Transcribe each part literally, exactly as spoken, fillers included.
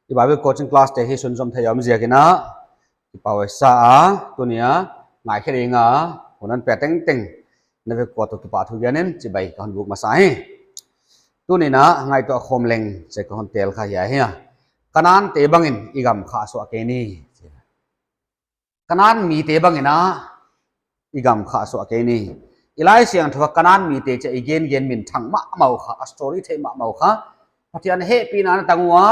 I Bible coaching class te hi sunzom thei om ziakin a, i pau sa a, tuni a, ngaikhe ding a, hun hon pe tengteng, na vek ua toh kipahthu gen in, chibai ka hon buk masa hi. Tuni a, ngaihtuah khawm leng, chih ka hon tel kha hi a hi a. Kanan te bangin, i gam kha suah kei ni. Kanan mite bangin a, i gam kha suah kei ni. I Laisiangthou ah Kanan mite chih i gen gen minthang mahmah uh kha, a story theih mahmah uh kha. Pathian hehpihna na tang ua,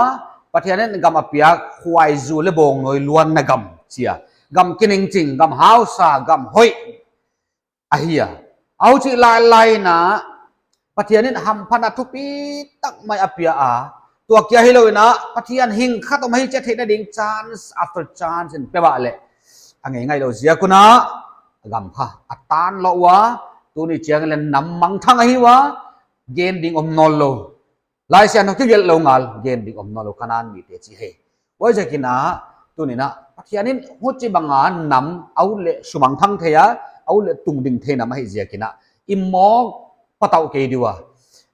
Pathian in gam a pia, khuaizu leh bawngnawi luanna gam chi a. Gam kiningching, gam hausa, gam hoih. Ahi a. Huchi lailai in a, Pathian in hamphatna thupi tak mai a pia a. Tua kia hilou in a, Pathian hing khat om hi chih theihna ding chance after chance in pe bang leh. A ngei ngailou ziak un a, gam kha a tan lou ua, tuni chiang leh nam mangthang ahi ua, gen ding om nawnlou. Laisiangthou kigelh lou ngal, gen ding om nawnlou Kanan mite chih hi. Huaiziakin a, tuni a, Pathian in huchibang a nam, a ut leh sumangthang thei a, a ut leh tungding thei nam ahih ziakin a, i mawk patau kei di ua.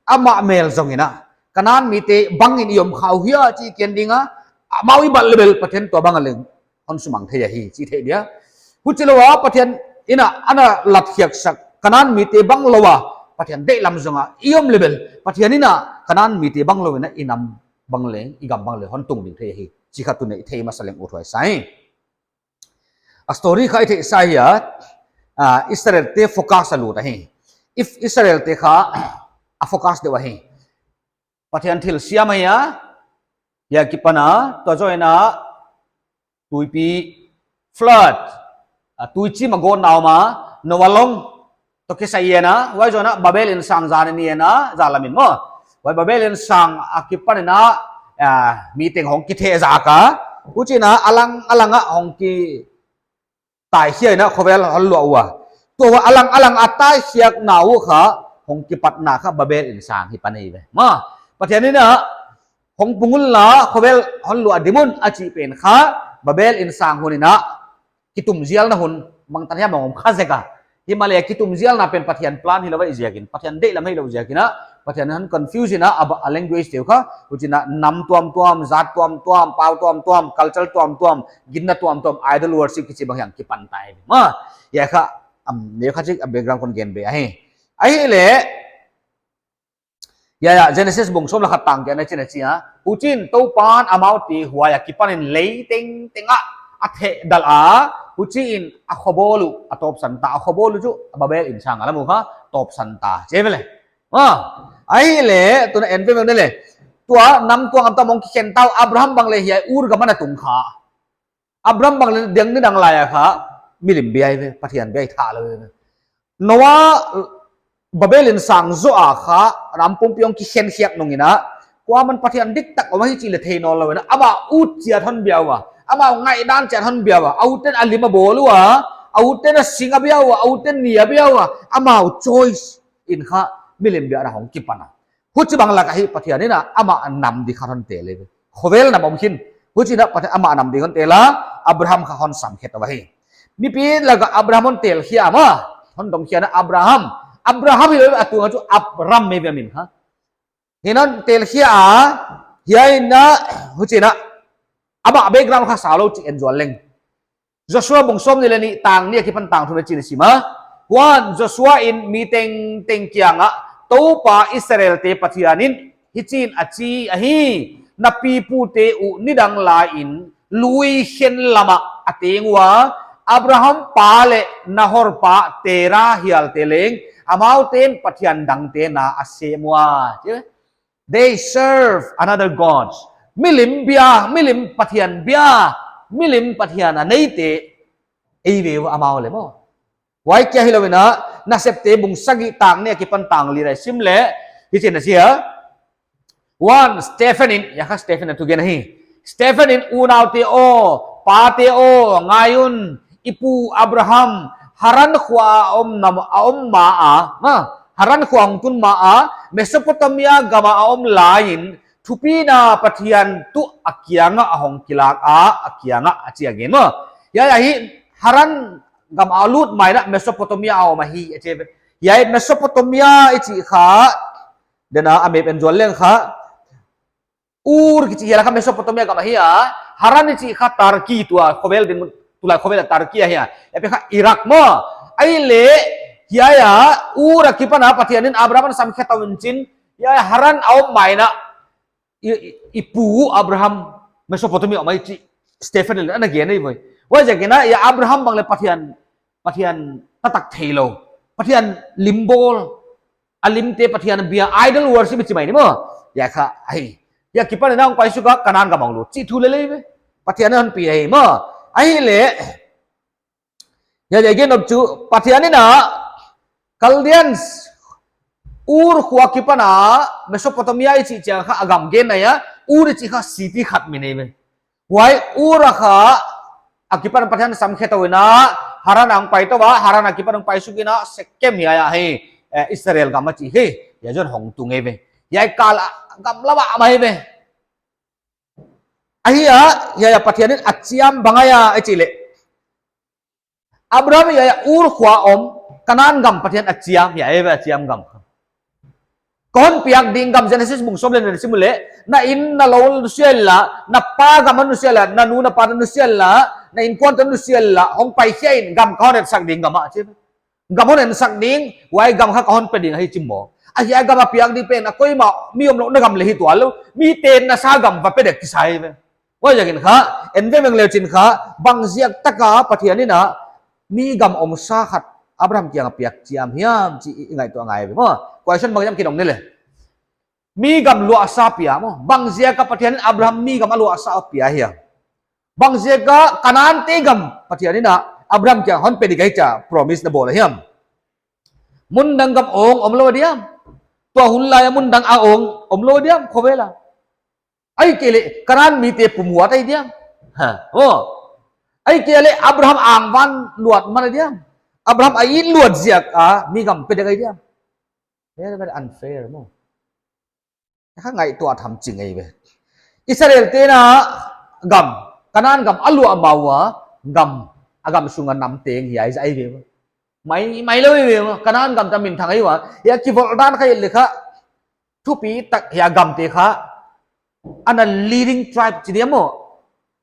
Amah mel zong in a, Kanan mite bangin i om kha uh hia chih i gen ding a, amau i bat leh bel Pathian tua bang a leng hon sumang thei ahi, chih theih dia. Huchilou a Pathian in a, ana latkhiaksak, Kanan mite banglou a, Pathian deihlam zong a, i om leh bel, Pathian in a, Kanan mite banglou in a, i nam bang leh, i gam bang leh, hon tungding thei ahi, chih kha tuni i thei masa leng uthuai sa hi. A story kha i theih sa hi a, ah, Israel te focus a lut ahi. If Israel te kha, a focus deuh ahi. Pathian thilsiam ahi a, hia kipan a, tua zoh in a, tuipi, flood, a, tuichim a gawtna om a, Noah long toh kisai in a, huai zoh in a, Babel insang zan in a, zan lam in maw. Huai Babel insang a kipan in a, a, mi teng hong kithehzak a, huchiin a, a lang a lang a hong ki taikhia in a khovel hon luah ua. Tua a lang a lang a taikhiakna uh kha, hong kipatna kha Babel insang hi pan ahi ve. Maw, Pathian in a, hong pung unla khovel hon luah dim un a chih pen kha, Babel insang hun in a, kitumzialna hun, bangtan hiam bang om kha zek a. Himahleh kitumzialna pen Pathian plan hilou ahih ziakin, Pathian deihlam hilou ziakin a, Pathian hon confuse in a, a ba-, a language te uh kha, huchiin a nam tuamtuam, zat tuamtuam, pau tuamtuam, culture tuamtuam, ginna tuamtuam, idol worship kichi bang hiam kipan ta hi. Maw, hia kha, am, neu kha chik a background kon gen be ahi. Ahihleh, hia, hia, Genesis bung sawm leh khat tang giatna ah hichiin a chi a. Huchiin Toupan amaute huai a kipan in lei tengteng ah a thehdalh a, huchiin a khobawl uh a tawpsan ta, a khobawl uh chu Babel insang a lam uh kha tawpsan ta. Chi ve leh. Ah, ahihleh, tun a en ve ve leh. Tua nam tuam tuam hong kikhen ta uh, Abraham bang leh hiai Ur gam ah na tung kha. Abraham bang leh dang nidang lai a kha, milim bia hi ve, Pathian bia hi thalou ve. Noah, Babel insang zoh a kha, nam pumpi hong kikhen khiak nung in a, kuaman Pathian diktak om ahi chih leh thei nawnlou in a, amah ut chiat hon bia ua, amah ngaihdan chiat hon bia ua, a ut ten a lim a bawl ua, a ut ten a sing a bia ua, a ut ten ni a bia ua, amau choice in kha, milim bia na hong kipan a. Huchibang lak ah hi Pathian in a, amah nam di kha hon tel hi ve. Khovel nam om khin. Huchiin a Pathian amah nam di hon tel a, Abraham kha hon sam khe ta uh ahi. Mipi lak ah Abraham hon tel khia maw, hon dong khia in a Abraham. Abraham hilou a tung a chu Abram mai ve min kha. Hi'n hon tel khia a, hiai in a, huchiin a, amah background kha sa lou chih en zual leng. Joshua bung sawmnih leh nih tang nih a kipan tang thum ah hichiin a sim a. Huan Joshua in mi tengteng kiangah, Toupa Israelte Pathian in hichiin a chi ahi, na pipute uh nidang lai in lui khen lam ah a teng ua, Abraham pa leh Nahor pa Terah hialte leng, amau ten pathian dangte na a sem ua. They serve another gods. Milim bia, milim pathian bia, milim pathian a neite, ei ve ua amau leh maw. Huai kia hilou in a, Nasepte bung sagih tang nih a kipan tang li ah i sim leh, hichiin a chi a. Huan Stephen in, hia kha Stephen a thugen ahi. Stephen in, unaute aw, pate aw, ngai un, i pu Abraham, Haran khua a om nam, a om ma a, maw, Haran khua hong tun ma a, Mesopotamia gam ah a om lai in, thupina Pathian tuh a kiangah a hong kilak a, a kiangah a chi a gen maw. Hiai ah hi Haran gam a lut ma in a Mesopotamia a om ahi a chi ve. Hiai Mesopotamia i chih kha, den a a map en zual leng kha, Ur kichi hiai kha Mesopotamia gam ahi a, Haran kichi kha Turkey tua khovel din, tulai khovel a Turkey ahi a. Hiai pen kha Iraq maw. Ahihleh, hiai a Ur akipan a Pathian in Abraham ana samkhe tou in chin, hiai Haran a om mai in a, i, i, i pu Abraham Mesopotamia a om ahi chih Stephen in ana gen ahi ve. Huaiziakin a, hiai Abraham bang leh Pathian, Pathian taktak theilou. Pathian limbawl. A limte Pathian bia idol worship chi mai ni maw. Hiai kha, ahi. Hiai akipan in a hong paisuk a Kanan gam a hong lut. Chih thu lel ahi ve. Pathian in hon pi ahi maw. Ahihleh, hiai, hiai gen op chu, Pathian in a, Chaldeans, Ur khua akipan a, Mesopotamia i chih chiang kha a gam gen ahi a, Ur i chih kha city khat min ahi ve. Huai Ur a kha, akipan Pathian samkhe tou in a, Haran a hong pai tou a, Haran akipan hong paisuk in a, Sekem hiai a hi, eh, Israel gam a chih hi, hiai zong hong tung ahi ve. Hiai kal a, gam lam a om ahi ve. Ahi a, hiai a Pathian in a chiam bang ahia, i chih leh. Abraham hiai a Ur khua om, Kanan gam Pathian a chiam, hiai a chiam gam. Ka hon piak ding gam Genesis bung sawm leh nih na sim uleh, na inn na lou nusia inla, na pa gam nusia inla, na nu na pa nusia inla, na innkuan nusia inla, hong pai khia in gam ka hon etsak ding gam a chi. Gam hon ensak ding, huai gam kha ka hon pe ding ahi chi maw. A hiai gam a piak ding pen, a koimah mi omlouhna gam leh hi tuanlou, miten na sa gam va pe dek kisai ve. Huaiziakin kha, en vengveng leu chin kha, bangziak taka Pathian in a, mi gam omsa khat, Abraham kiang a piak chiam hiam, chi i, i ngaihtuah ngai ve maw. Question bangziak kinong ni leh. Mi gam luahsa pia maw. Bangziaka Pathian in Abraham mi gam a luahsa pia hiam. Bangziaka Kanante gam Pathian in a Abraham kiang hon pe ding ahi chia promise na bawl hiam. Mundang gam awng omlou diam. Tua hun lai a mundang a awng omlou diam. Khovel a. Ahihkeileh Kanan mite pumhuat ahi diam. Ha. Oh. Ahihkeileh Abraham angvan luat man ahi diam. Abraham a inn luat ziak a mi gam pe dek ahi diam. Very, very unfair maw. Kha ngaihtuah tham ching ahi ve. Israel te'n a gam, Kanan gam a luah ma ua, gam, a gam sunga nam teng hiai zah ahi ve. Mai, mai lou ahi ve, Kanan gam ta minthang ahi ua. Hiai kivolh dan kha i et leh kha, thupi tak hiai gamte kha, ana leading tribe chi diam maw.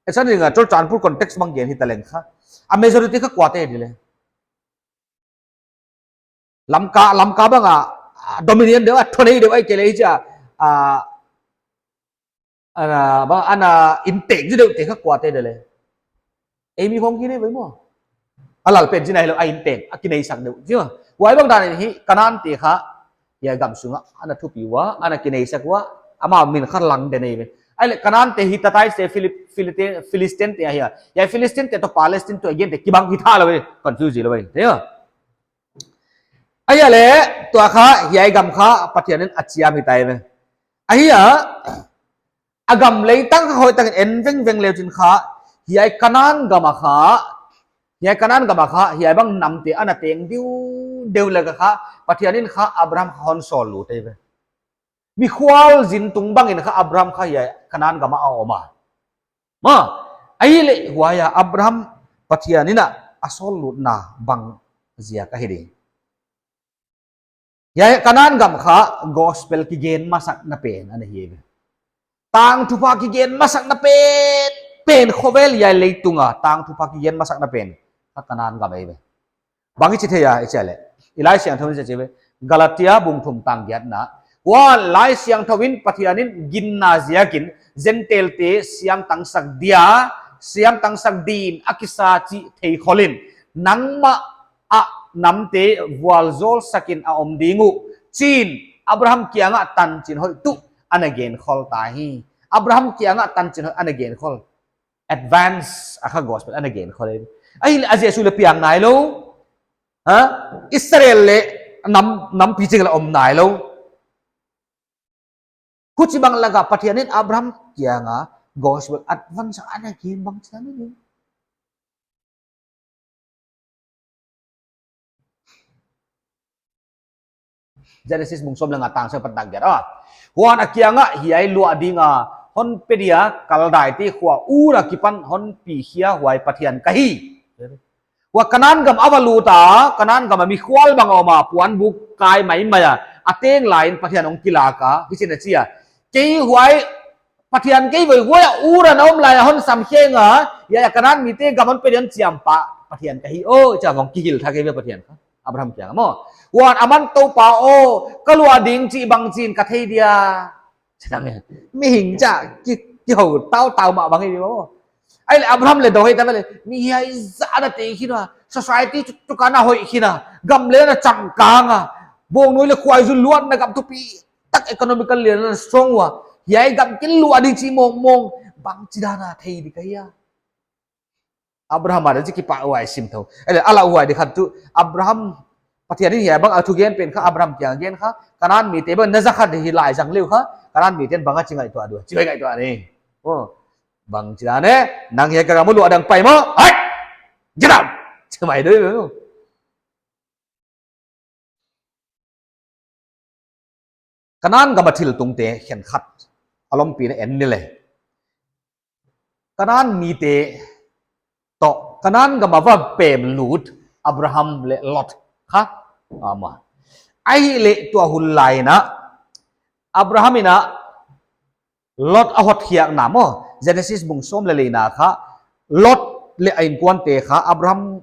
Esan ni nga, Churachandpur context bang gen hi taleng kha. A majority kha kuate di leh. Lamka, Lamka bang a, a, dominion deuh, a thonei deuh ahihkeileh chia, a, ana, bang, ana inteng deuh te kha kuate di leh. Ei mi khong ki nei ve maw. A lalpen chi nai lou, a inteng, a kineisak deuh. Chi maw. Huai bang dan in hi, Kanante kha, hiai gam sunga, ana thupi ua, ana kineisak ua, amau min kha lang di nei ve. Ahihleh Kanante hi tatai se Philip-, Philite-, Philistine te ahi a. Hiai Philistine te toh Palestine toh again te kibang hi tha lou ve, confuse lou ve. Te maw. Ahihleh, tua kha, hiai gam kha, Pathian in a chiam hi tai ve. Ahi a, a gam leitang kha hoihtak in en vengveng leu chin kha, hiai Kanan gam a kha, hiai Kanan gam a kha, hiai bang namte ana teng diu, deuh leh kha, Pathian in kha, Abraham kha hon sawl lut ahi ve. Mikhual zin tung bang in kha Abraham kha hiai Kanan gam a om a. Maw, ahihleh huai a Abraham Pathian in a a sawl lutna bang ziak ahi di. Hiai Kanan gam kha gospel kigen masakna pen ana hi ve. Tangthupha kigen masakna pen, pen khovel hiai leitunga, tangthupha kigen masakna pen, kha Kanan gam ahi ve. Bang i chi thei a, i chi a leh. I Laisiangthou in chi ve. Galatia bung thum tang giatna. Huan Laisiangthou in Pathian in ginna ziakin, Gentile te siamtangsak dia, siamtangsak din a kisa chih theikhol in. Nangmah a namte vualzawlsak in a om ding uh. Chiin, Abraham kianga tanchin hoih tuh ana genkhol ta hi. Abraham kianga tanchin hoih ana genkhol. Advance a kha gospel ana genkhol e. Ahihleh a Jesu leh piang nailou. Ha? Israel leh nam, nampi ching leh om nailou. Huchibang laka Pathian in Abraham kianga gospel advance ana gen bang chiang ni. Genesis bung sawm leh nga tang sawm apat tang giat a. Huan a kianga hiai luah dinga hon pe dia Kaldai te khua Ur akipan hon pi khia huai Pathian ka hi. Huai Kanan gam a va lut a, Kanan gam a mikhual bang a om a, puanbuk kai maimai a, a teng lai in Pathian hong kilak a, hichi'n a chi a. Kei huai Pathian kei voi, huai a Ur a na om lai a hon sam khe ngal, hiai a Kanan mite gam hon pe ding chiampa Pathian ka hi, oh, chia vong kihil thak kei ve Pathian kha. Abraham kiang maw. Huan aman Toupa aw, ka luah ding chih bangchin ka thei dia. Chang e. Mihing chia, ki, kihou, tau, tau mah bang hi maw. Ahihleh Abraham leh dou hei ta ve leh, mi hiai zah na te khin a, society chu, chu ka na hoih khin a, gam leh na changkang a, bawng nui leh khuai zu luat na gam thupi tak economical leh na strong ua, hiai gam kin luah ding chih mawngmawng, bangchidan a thei di ka hia. Abraham a di chih kipahhuai sim thou. Ahihleh a lauhuai di khat tuh, Abraham, Pathian in hiai bang a thugen pen kha, Abraham kiang gen kha, Kanan mite bang na za khat hi lai zang leh kha, Kanan miten bang a chi ngaihtuah dua, chi ngaihtuah ni. Oh. Bangchidan e, nang hiai ka gam luah ding pai maw? Hai! Get out! Chi mai doi maw. Kanan gam a thil tungte khenkhat a lompina en ni leh. Kanan mite toh, Kanan gam a va pem lut Abraham leh Lot kha. Ama. Ahihleh tua hun lai in a, Abraham in a Lot a hotkhiakna maw, Genesis bung sawm leh lina kha, Lot leh a inkuante kha, Abraham,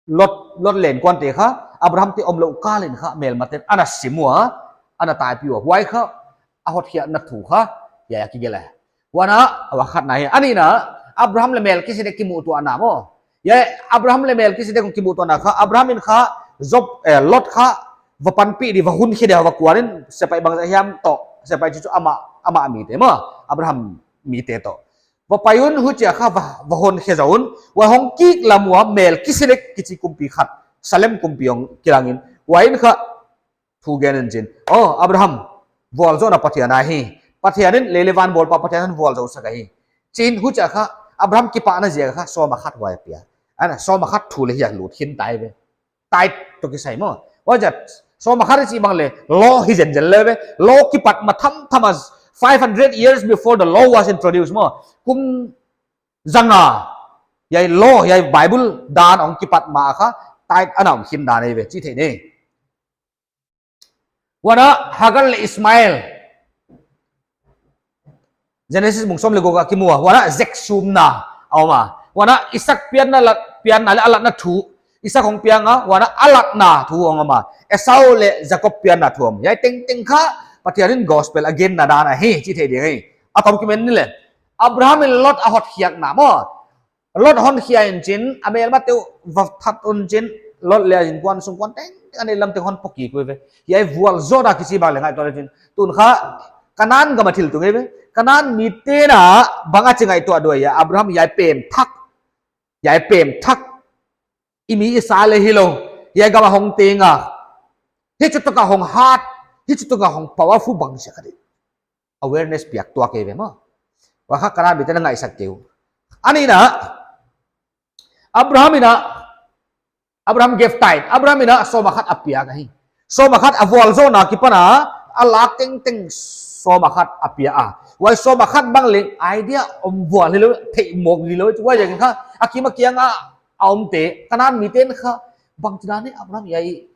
Lot, Lot leh a inkuante kha, Abraham te omlouh kal in kha, melmaten ana sim ua, ana taipih ua, huai kha, a hotkhiakna thu kha, hiai a kigelh a. Huan a, a va khatna hi, a nihna, Abraham leh Melkisedek kimuhtuahna maw. Hiai, Abraham leh Melkisedek kimuhtuahna kha, Abraham in kha, Job, eh, Lot kha, va panpih di, va hon khe di, va kuan in, sepaih bangzah hiam toh, sepaih chu chu amah, amah mite maw, Abraham mite toh. Va pai un huchia kha va, va hon khe zaw un, huai hong kik lam ua Melkisedek kichi kumpi khat, Salem kumpi hong kilang in, huai in kha, thu gen in chin. Oh, Abraham, vualzawlna Pathian ahi. Pathian in lei leh van bawlpa Pathian in vualzawl sak ahi. Chin huchia kha, Abraham kipahna ziak kha, sawm a khat huai a pia. Ana, sawm a khat thu leh hiai lut khin tai ve. Tithe toh kisai maw. Huai zat, sawm a khat chih bang leh, law hi zenzen leh ve. Law kipat ma thamtham a five hundred years before the law was introduced maw. Kum zanga, hiai law, hiai Bible dan hong kipat ma kha, tithe ana om khin dan ahi ve, chi thei ni. Huan a Hagar leh Ismael. Genesis bung sawm leh guk a kimu a. Huan a zeksumna a om a. Huan a Isak pianna la, pianna leh a latna thu. Isak hong piang a, huan a a latna thu hong om a. Esau leh Jakob pianna thu om. Hiai tengteng kha, Pathian in gospel a genna dan ahi, chi thei ding hi. A tom kimen ni leh. Abraham in Lot a hotkhiakna maw. Lot hon khia in chin, a melmate uh va that un chin, Lot leh a inkuan sungkuan tengteng a neih lam teng hon pawtkik uh ve. Hiai vualzawlna kichi bang leh ngaihtuah leh chin. Tun kha, Kanan gam a thil tung ve. Kanan miten bang a chi ngaihtuah dua hia, Abraham hiai pem thak. Hiai pem thak. I mi i sa leh hilou. Hiai gam a hong teng a. Hichi tuk a hong hat. Hichi tuk a hong powerful bangzah kha di. Awareness piak tuak kei ve maw. Huai kha Kanan miten a ngaihsak kei uh. A nihna, Abraham in a, Abraham gave tithe. Abraham in a sawm a khat a piak ahi. Sawm a khat a vualzawlna akipan a, a lak tengteng sawm a khat a pia a. Huai sawm a khat bang leh idea om vual hilou, theih mawk hilou. Huai ziakin kha, a kim a kiang a, a omte, Kanan miten kha, bangchidan in Abraham hiai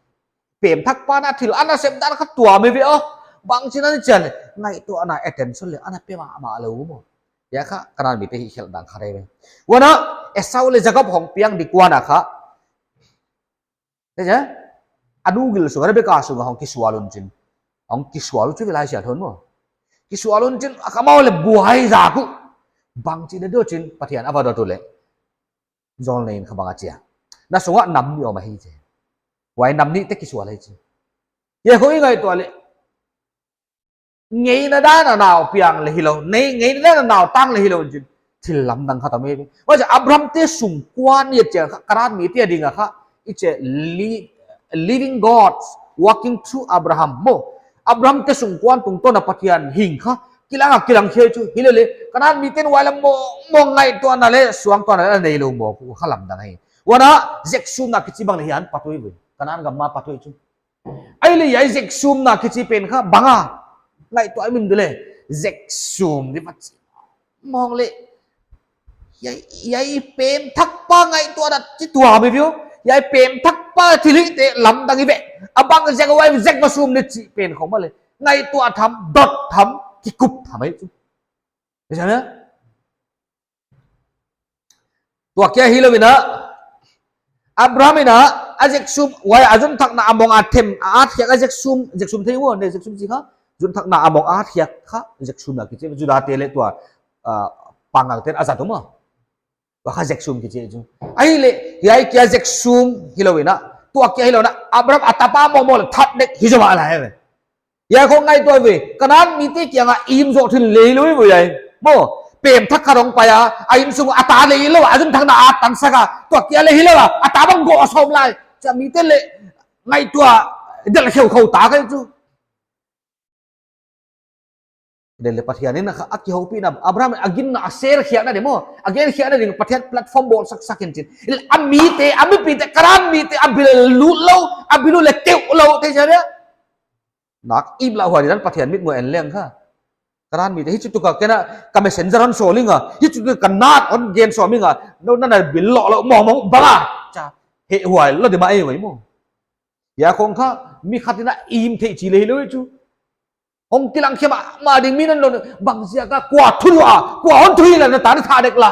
pem thak pa na thil ana sem dan kha tuam hi ve aw. Bangchidan in chia leh, ngaihtuahna attention leh ana pe mahmah lou maw. Hiai kha, Kanan mite hihkhelh dan kha ahi ve. Huan a, Esau leh Jakob hong piang di kuan a kha. Te chia, a nu gil sung, Rebeka sung a hong kisual un chin. Hong kisual un chin ve lai sia thon maw. Kisual un chin, a kha amau leh buai zak uh. Bangchi di dou chin, Pathian a va dot uh leh. Zawlnei in kha bang a chi a. Na sung a nam nih om ahi chi. Huai nam nih te kisual ahi chi. Hiai kha i ngaihtuah leh. Ngeina dan a nau piang leh hilou. Nei, ngeina dan a nau tang leh hilou chin. Thil lamdang khat a om ve. Huai chia Abraham te sungkuan hiai chia kha, Kanan mite a ding a kha. I chia li-, living God working through Abraham maw. Abraham te sungkuan tungtawn a Pathian hing kha. Kilang a kilang khia chu. Hilele, Kanan miten huai lam mawngmawng ngaihtuahna leh, suangtuahna leh, neilou maw, kha lamdang hi. Huan a, zeksumna kichi bang leh hiai a pat uh ve. Kanan gam a pat uh chu. Ahihleh hiai zeksumna kichi pen kha, bang a. Ngaihtuah i min ding leh. Zeksum di pat. Mawng leh. Hiai, hiai pem thak pa ngaihtuahna chi tuam hi ve aw. Hiai pem thak pa thil hihte lamdang hi ve. A bang zek huai zek va sum di chih pen khong maw leh. Ngaihtuah tham, dot tham, kikup tham ahi chu. Tua kia hilou in a, Abraham in a, a zeksum, huai a zunthakna a mong a them, a atkhiak a zeksum, zeksum thei ua, ne zeksum chi kha, zunthakna a mong a atkhiak kha, zeksum na kichi, Judate leh tua, ah, Pangal ten a zat uh maw. Tua kha zeksum kichi chu. Ahihleh, hiai kia zeksum hilou in a, tua kia hilou in a, Abraham a tapa mong mong leh that dek hi zaw mah lai ve. Hiai khong ngaihtuah ve, Kanan mite kiangah im zoh thil lei lou ve hiai. Maw, pem thak khat hong pai a, a insung a ta lei lou, a zunthakna a tansak a, tua kia lei hilou a, a ta bang gawh sawm lai. Chia mite leh ngaihtuah delh kheukhou ta kei chu. Delh leh Pathian in a kha, a kihoupihna, Abraham a ginna a share khiakna ding maw, a gen khiakna ding Pathian platform bawlsaksak in chin. A mite, a mipite, Kanan mite, a bil lut lou, a bil lut leh keuh lou, te chia dia. Nak im lah huai dan Pathian mitmuh en leng kha. Kanan mite hichi tuka ken a ka messenger hon sawl ing a. Hichi tuka ka nat hon gen sawm ing a. Nou nana bil lou lou mong mong bang a. Chia. Heh huai lou di mah ei huai maw. Hiai khong kha mi khat in a im thei chi lei lou chu. Hong kilang khia mahmah ding mi nan lou bang ziak a kua thu a. Kua hon thu hi la na tan tha dek la.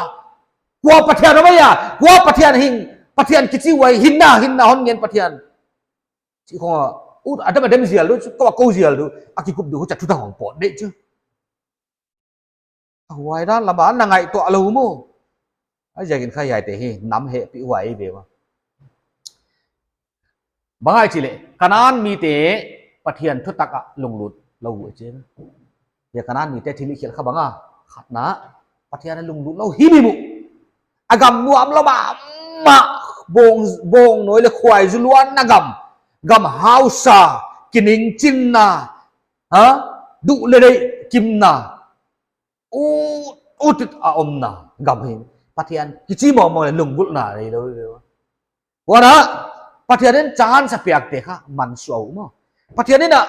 Kua Pathian a mai a. Kua Pathian hing. Pathian kichi huai hinna hinna hon ngen Pathian. Chi khong a, ut a dem a dem zial du, chu kou a kou zial du, a kikup du, huchia thutak hong pawt dek chu. A huai dan lam a na ngaihtuah lou maw. Huaiziakin kha hiaite hi, nam hehpih huai ve ua. Bang ahia chih leh, Kanan mite Pathian thutak a lunglut lou uh chi. Hiai Kanan mite thil i khial kha bang a, khatna, Pathian a lunglut lou hi mi mu. A gam nuam lou mahmah, bawng, bawng nawi leh khuai zu luanna gam, gam hausa, kiningchinna, ha? Duh leh deih kimna, ut, ut a omna gam hi. Pathian kichi mawngmawng leh lunggulhna nei lou. Huan a, Pathian in chance a piakte kha mansuah uh maw. Pathian in a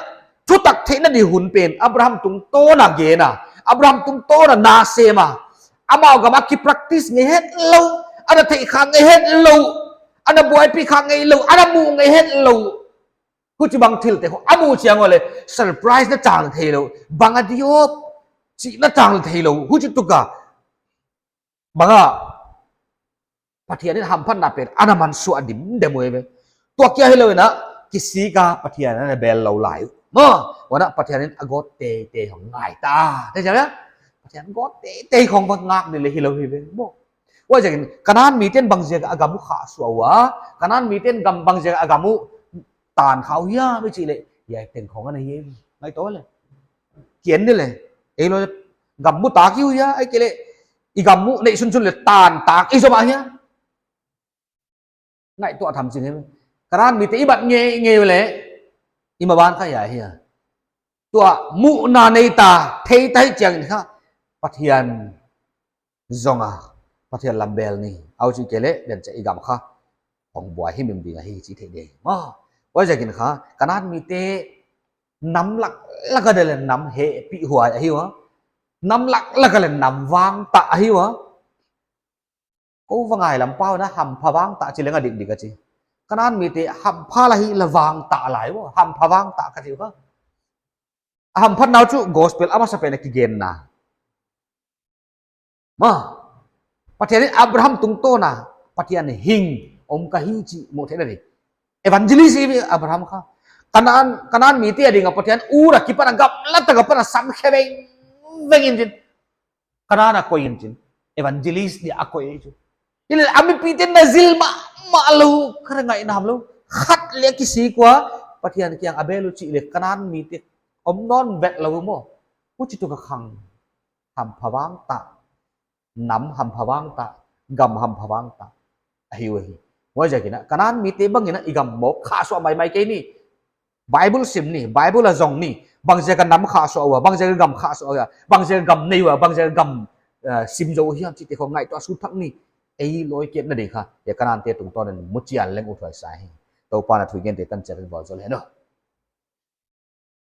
thutak theihna di hun pen Abraham tungtawn a gen a, Abraham tungtawn a na sem a. Amau gam a kipractice ngei hetlou, ana theih khak ngei hetlou, ana buaipih khak ngei lou, ana muh ngei hetlou. Huchibang thilte khong a muh chiang uleh surprise na chang theilou, bang a diop chih na chang theilou. Huchi tuka bang a Pathian in hamphatna pen ana mansuah dimdem uh ve. Tua kia hilou in a kisik a Pathian ana bel lou lai uh maw. Huan a Pathian in a gawt teitei hong ngai ta. Te chia, Pathian gawt teitei khong bang ngak di leh hilou hi ve maw. Huaiziakin Kanan miten bang ziak a gam uh khahsuah ua, Kanan miten gam bang ziak a gam uh tan kha uh hiam i chih leh, hiai teng khong ana hi. Ngaihtuah leh, kiang ni leh, ei lou gam mu tak hi uh hia, ahihkeileh i gam uh neih sunsun leh tan tak i zom a hia. Ngaihtuah tham ching hi. Kanan mite i bat ngeingei uleh, i maban kha hiai hia. Tua muhna nei ta, thei ta hi chiangin kha, Pathian zong a, Pathian lam bel ni. Huchi keileh, den chia i gam kha hong buai himhim ding ahi chih theih ding. Maw, huaiziakin kha, Kanan mite nam laklak a delh leh nam hehpih huai ahi ua. Nam laklak a leh nam vangtah ahi ua. Kou va ngai lam pau na hampha vangtah chi leng a dikdik a chi. Kanan mite hampha lah hi leh vangtah lai ua, hampha vangtah ka chi uh kha. A hamphatna uh chu gospel a masapen a kigenna. Maw, Pathian in Abraham tungtawn a, Pathian hing om ka hi chih muh theihna di. Evangelist hi Abraham kha. Kanan, Kanan mite a ding a Pathian Ur a kipan a gamla tak a pan a sam khe vengveng in chin. Kanan a koih in chin. Evangelist dia a koih chu. Hileh a mipite na zil mahmah lou, ka ra ngaihna hamlou. Khat leh kisik ua, Pathian kiang a bel uh chih leh Kanan mite om nawn vet lou maw. Huchi tuka khang hampha vangtah, nam hampha vangtah, gam hampha vangtah ahi uhi. Huaiziakin a, Kanan mite bangin a i gam mawk khahsuah maimai kei ni. Bible sim ni, Bible a zong ni, bangziak a nam khahsuah ua, bangziak a gam khahsuah ua, bangziak a gam nei ua, bangziak a gam, eh, sim zou hiam chihte khong ngaihtuah suk thak ni. Ei lawikhiatna ding kha, hiai Kanante tungtawn in muchian leng uthuai sa hi. Toupa'n a thu i gente tan chiat in vualzawl hen aw.